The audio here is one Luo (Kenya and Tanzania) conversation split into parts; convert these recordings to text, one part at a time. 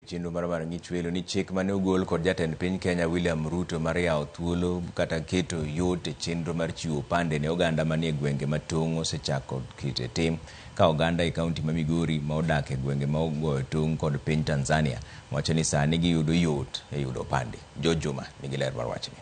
Chenro mar ng'ich welo ni chik mane ogol kod jatend piny Kenya William Ruto mar yawo thuolo kata keto yot e chenro mar chiwo opande ne oganda manie gwenge ma tong' osechako keto e tim ka oganda e kaunti ma Migori ma odak e gwenge ma ogoyo tong' kod piny Tanzania wacho ni sani giyudo yot e yudo opande. George Juma nigi ler mar wachni.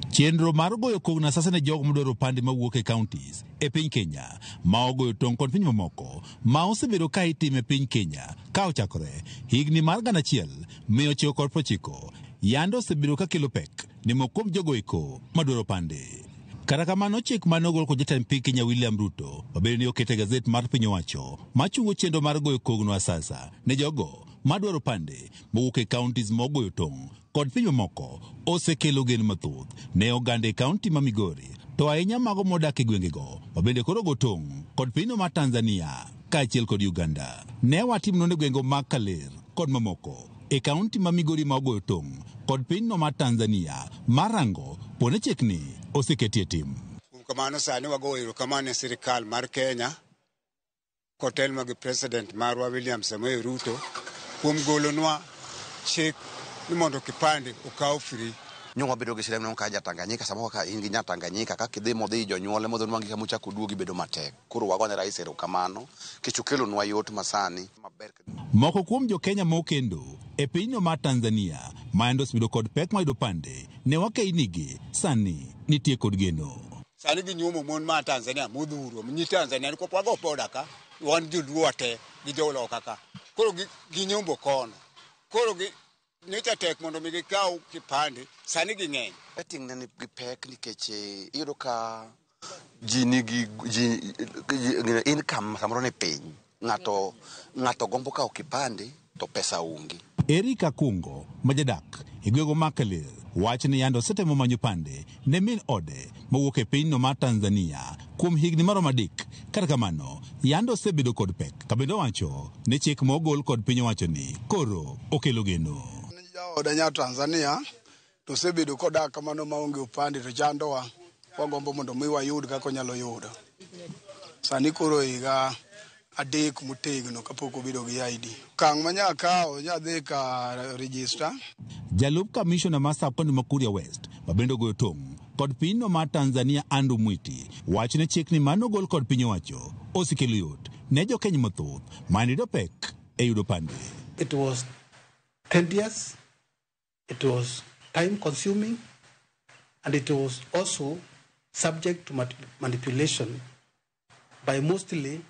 Chenro mar goyo kogno asasa ne jogo madwaro opande mawuok e counties e piny Kenya ma ogoyo tong' kod piny mamoko ma osebedo ka itime e piny Kenya ka ochakore higni mar 1990 yande osebedo ka kelo pek ne moko kuom jogo eko madwaro opande. Kata kamano, chik mane ogol kod jatend piny Kenya William Ruto mabedo ni okete e gazet mar piny owacho machungo chenro mar goyo kogno asasa ne jogo madwaro opande mowuok e counties ma ogoyo tong' kod piny mamoko osekelo geno mathoth ne oganda e kaunti ma Migori, to ahinya mago modak e gwengego mabende koro go tong' kod pinyno mar Tanzania kaachiel kod Uganda. Ne watimo nonro e gwenge mag Kaler kod mamoko e kaunti ma Migori ma ogoyo tong' kod pinyno mar Tanzania mar rango pone chikni oseketi e tim. Kuom kamano, sani wagoyo erokamano ne sirikal mar Kenya kotelnwa gi president marwa William Samoei Ruto kuom golonwa chik ni mondo kipande okaw free. Nyo wabedo gi shida ka ja Tanganyika, samoro ka in gi nya Tanganyika kaka idhi modhi jonyuole modhi nwangi kama ochako oduogi bedo matek. Koro wagone rais erokamano nikech okelonwa yot masani maber. Moko kuom jo-Kenya mokendo e pinyno mar Tanzania ma yande osebedo kod pek mar yudo opande ne wakeynigi sani nitie kod geno. Sani ginyuomo mon ma Tanzania modhuro, nyi Tanzania nikop wago boda ka, wan joluo te gi joloka ka. Koro ginyombo kono. Koro gi nyocha tek mondo mi gikaw kipande, sani ging'eny. Vetting ne nigi pek nikech iyudo ka ji nigi ji income samoro ni piny. Ng'ato gombo kawo kipande to pesa onge. Eric Akungo ma jadak e gwego mar Kaler wacho ni yande osetemo manyo opande ne min ode mowuok e pinyno mar Tanzania kuom higni maromo 3. Kata kamano, yande osebedo kod pek. Kabende owacho ni chik ma ogol kod piny owacho ni koro okelo geno. Jaoda nya Tanzania to osebedo kodak kamano maonge opande to chandowa. Wagombo mondo mi wayud kaka onyalo yudo. Sani koro higa 3 motegno kapok obedo gi ID. Okang' ma nya kawo nya dhi ka register. Jalup kamishona mar sub-county ma Kuria West ma bende ogoyo tong' kod pinyno mar Tanzania Andrew Mwiti wacho ni chikni mane ogol kod piny owacho osekelo yot ne jo-Kenya mathoth mane yudo pek e yudo opande. It was tedious, it was time consuming, and it was also subject to manipulation by mostly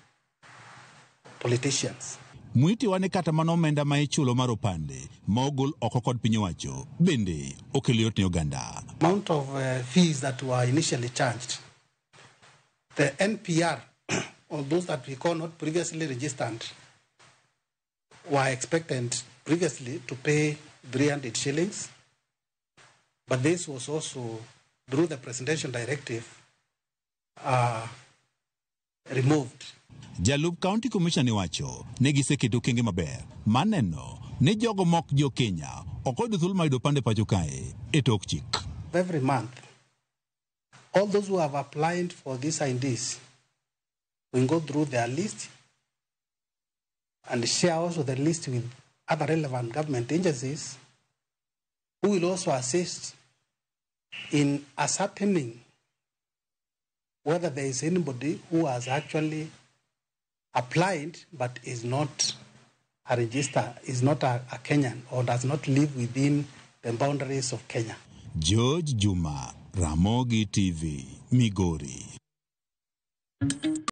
politicians. Mwiti wane kata mana omenda ma ichulo mar opande ma ogol oko kod piny owacho bende okelo yot ne oganda. Amount of fees that were initially charged, the NPR, or those that we call not previously registered, were expected previously to pay 300 shillings, but this was also, through the presidential directive, removed. Jalup County Commissioner wacho ne giseketo okenge maber mar neno ni jogo mok jo Kenya ok oyudo thuolo mar yudo opande pacho kae e tok chik. Every month, all those who have applied for these IDs, we go through their list and share also the list with other relevant government agencies who will also assist in ascertaining whether there is anybody who has actually applied but is not a register, is not a Kenyan, or does not live within the boundaries of Kenya. George Juma, Ramogi TV, Migori.